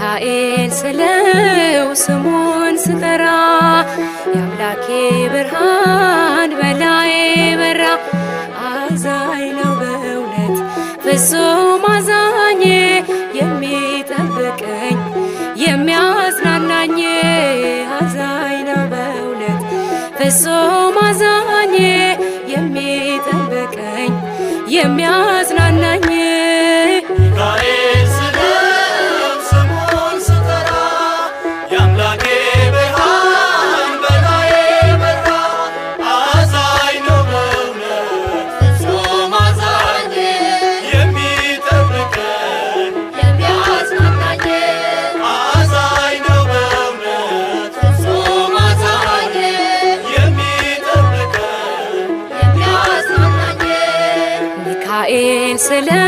ሚካኤል ስለው ስሙን ስጠራ የአምላኬ ብርሃን በላዬ በራ። አዛኝ ነው በእውነት ፍጹም አዛኝ፣ የሚጠብቀኝ የሚያጽናናኝ። አዛኝ ነው በእውነት ፍጹም አዛኝ፣ የሚጠብቀኝ የሚያጽናናኝ። ሚካኤል ስለው ስሙን ስጠራ የአምላኬ ብርሃን በላዬ በራ። አዛኝ ነው በእውነት ፍጹም አዛኝ፣ የሚጠብቀኝ የሚያጽናናኝ። አዛኝ ነው በእውነት ፍጹም አዛኝ፣ የሚጠብቀኝ የሚያጽናናኝ። ሚካኤል ስለው